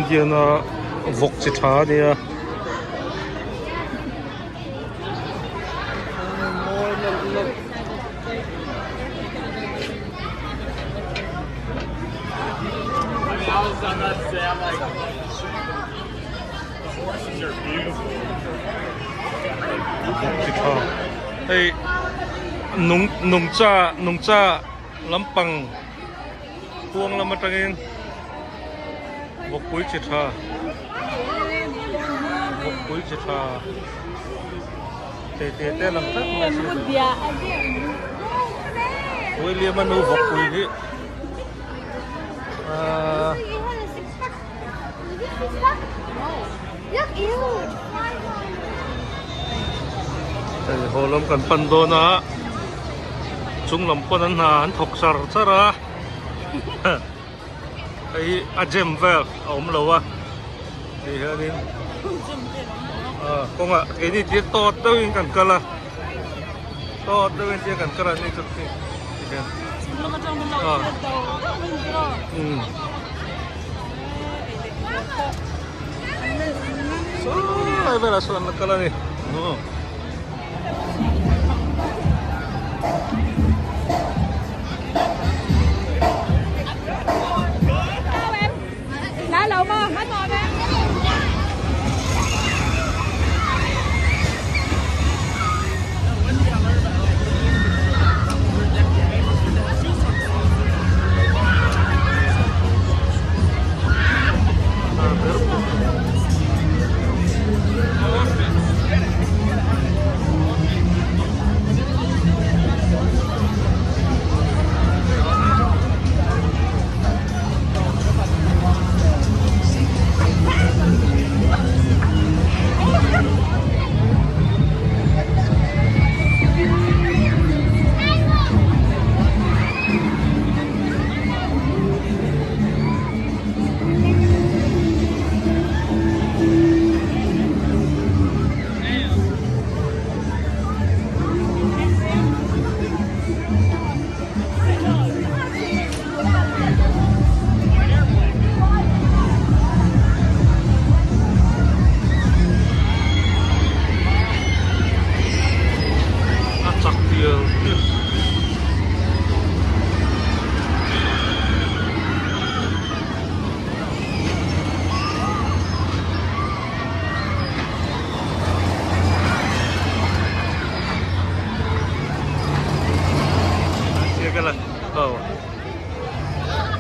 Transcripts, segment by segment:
Indiana vawk chi tha a nia. Vawk chi tha hei nung nungcha nungcha lampang khuang lam atangin vawkpui chi tha vawkpui chi tha te te te lang tlat mai si William a nu vawkpui hi ahh Hei haw lam kan pan dawn a chung lam pawn an hna an thawk char char a hei hi a jam vel a awm lo a ti hianin ah kawngah keini tir tawt deuhin kan kal a tawt deuhin tia kan kal a ni chu ti hian ah umm saw lai velah sawn an la kal a ni. A chak tial tial.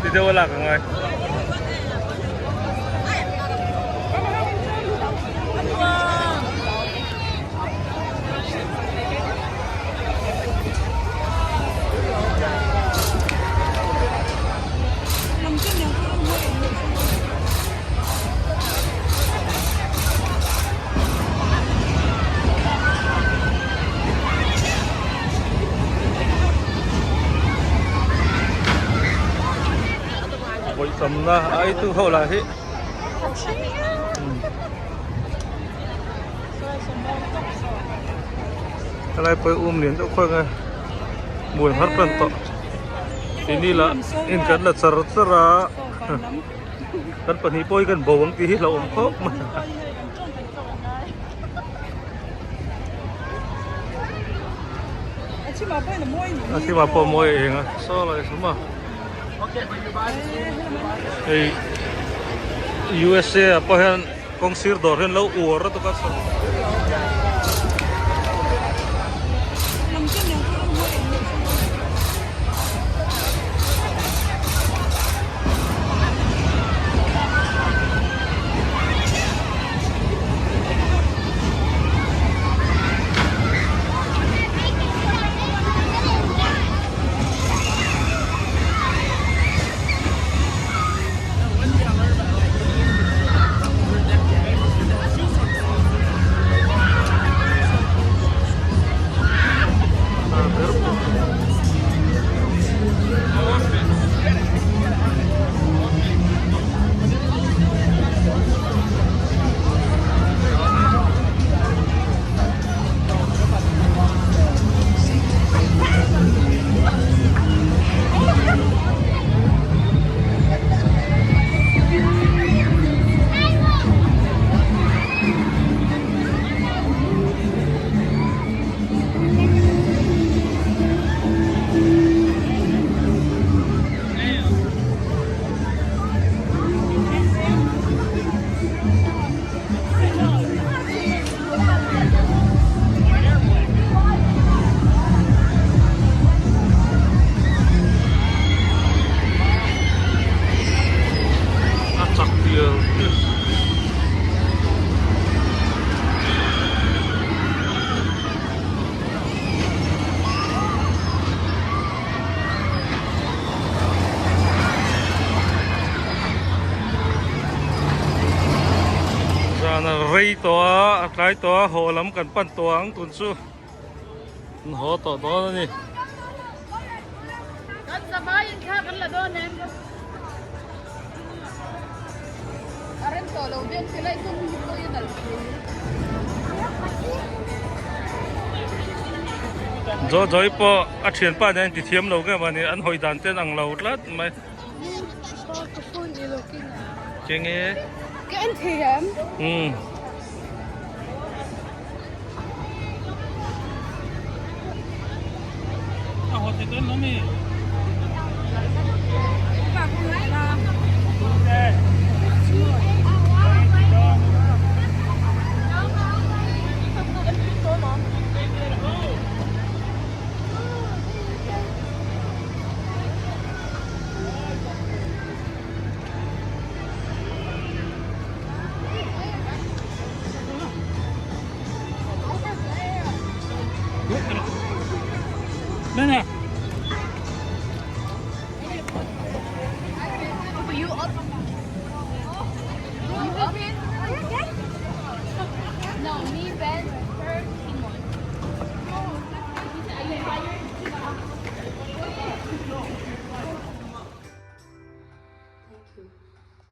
Ti deuh a lak a ngai. Vawitamna a eitu ho lah hi helai pawh hi um lian deuh khawk a muan har tan tawh keini lah in kan la char char a kan pahnih pawh hi kan bo ang tih hi hlauhawm khawp mai a. A thimah pawh mawi eng a saw lai sum a hei USA ah pawh hian kawng sir dawr hian lo uar a tuk a. Zan a rei tawh a, a tlai tawh a, haw lam kan pan tawh ang tun chu an haw tawh dawn a ni. Kan zavai in thla kan la dawn em? A rem tawh lo deuh che lai tum hi pawh in a Zaw zawi pawh a thianpa nen ti thiam lo nge mawni an hawi dan ten ang lo tlat mai. Cheng e. Ka en thei em? Umm.